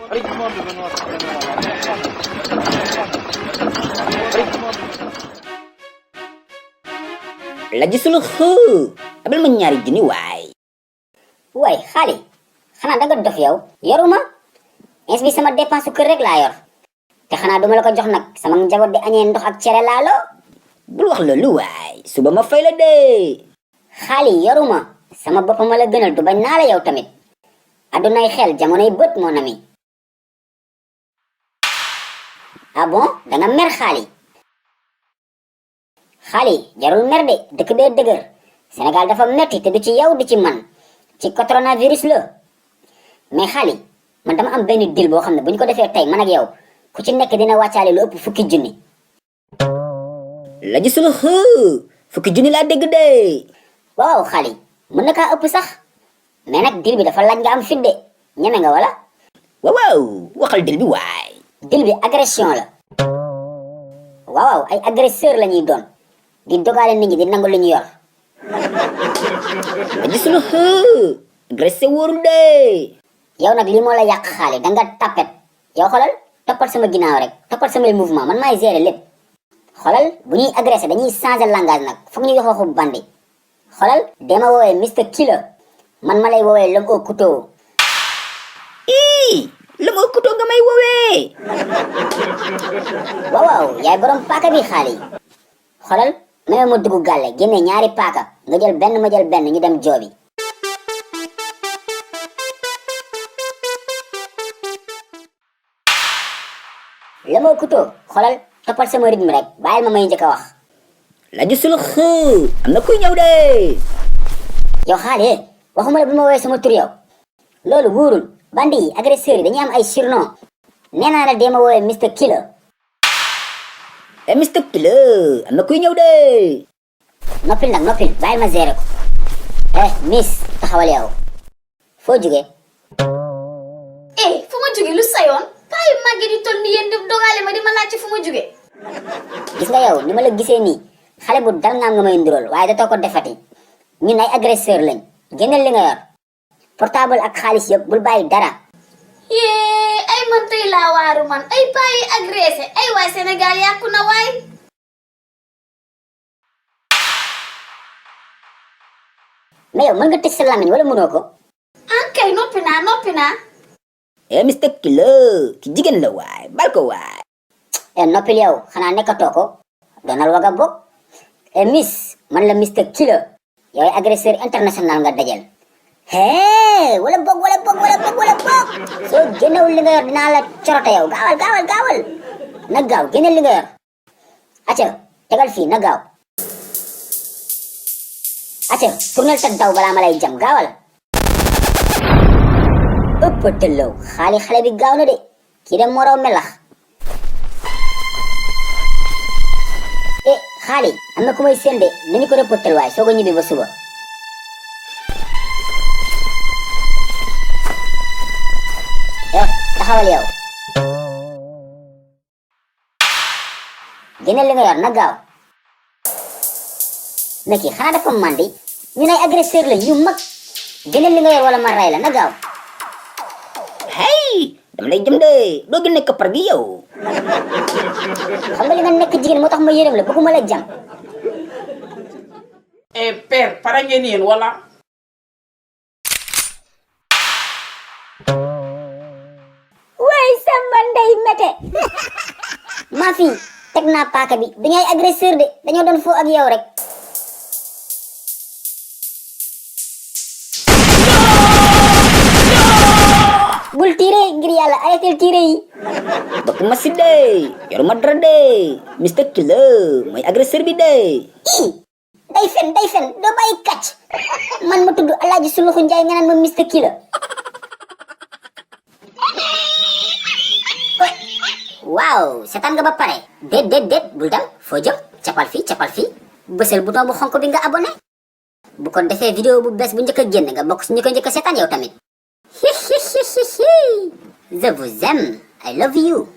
Lagi suluh abel menyari gini waay. Way xali xanaa danga dof yow yoruma ins bi sama dépense kër rek laa yor te xanaa duma la ko jox nag sama njaboot di añee ndox ak cere laalo. Bul wax loolu waay, suba ma fay la de. xali yoruma sama boppama la gënal du bañ naa la yow tamit adunay xel jamonoy bët mon ami. Ah bon danga mer xali jarul mer de dëkk bee dëgër Sénégal dafa metti te du ci yow du ci man ci coronavirus la. mais xali man dama am benn deal boo xam ne bu ñu ko defee tey man ak yow ku ci nekk dina wàccaale lu ëpp fukki junni. Lagi suluh fukki junni laa dégg de. waaw xali mën na kaa ëpp sax mais nag deal bi dafa laaj nga am fit de ñeme nga wala. waaw waxal deal bi waay. deal bi agression la. waaw ay agresseur la ñuy doon di dogaale nit ñi di nangu lu ñu yor. Lagi suluh agressé wóorul de. yow nag lii moo la yàq xaali danga tapet yow xolal toppal sama ginnaaw rek toppal samay mouvement man maay gérer lépp. xolal bu ñuy agressé dañuy changer langage nag foog ñu wax waxu bandi. xolal dema woowee Mr Killer man ma lay woowee l'homme au couteau. l'homme au couteau nga may woowee. waaw yaay borom paaka bi xaali xolal may ma dugg gàlle génne ñaari paaka nga jël benn ma jël benn ñu dem joobi. l'homme au couteau xolal toppal sama rythme rek bàyyil ma may njëkk a wax. Lagi suluh am na kuy ñëw de. yow xaali waxuma la bu ma woowee sama tur yow loolu wóorul bandi yi agresseurs yi dañuy am ay surnom nee naa la dee ma woowee Mr Killer. Mr Killer am na kuy ñëw de. noppil nag noppil bàyyil ma gérer ko. miss taxawal yow foo jógee. fu ma jóge lu sayoon paa yu màgget yi toll ni yéen di dogaale ma di ma laaj ci fu ma jóge. gis nga yow ni ma la gisee nii xale bu dal nga may ndural waaye datoo ko defati ñun ay agresseur lañ génneel li nga yor portable ak xaalis yëpp bul bàyyi dara. yee ay man tey laa waaru man ay paa yi agressé ay waay Sénégal yàqu na waay. mais yow mën nga tëj sa làmmiñ wala mënoo ko. kay noppi naa. Mr Killer ki jigéen la waay bal ko waay. noppil yow xanaa nekkatoo ko doonal waga bokk. miss man la Mr Killer yow agresseur international nga dajal. wala bokk soo génnewul li nga yor dinaa la corote yow gaawal na gaaw génneel li nga yor. acca tegal fii na gaaw. acca tournel ta daw balaa ma lay jam gaawal. ëppatalaw xale bi gaaw na de kii de moroom melax. xaali am na ku may seen de nañu ko rëppatal waay soo ko ñibbi ba suba. taxawal yow génneel li nga yor na gaaw. mais kii xanaa dafa mandi ñu nay agresseur la ñu mag génneel li nga yor wala ma ray la na gaaw. dama lay jëm de doo gën nekk par gi yow. xam nga li nga nekk jigéen moo tax ma yërëm la bëgguma la jam. père pare ngeen yéen wala. way sama ndey mete. maa fi teg naa paaka bi dañuy agresseur de dañoo doon foo ak yow rek. bul tiire ngir yàlla arrêté tiire yi. bokk ma si de yoruma dara de Mr Killer mooy agresseur bi de. day fen doo bàyyi kàcc man ma tudd Alaaji Suluxu Njaay nga naan ma Mr Killer. waaw seetaan nga ba pare. déet bul dem foo jëm capal fii bësal bouton bu xonk bi nga abonné bu ko defee vidéo bu bees bu njëkk a génn nga bokk si ñu ko njëkk a seetaan yow tamit. Je vous aime. I love you.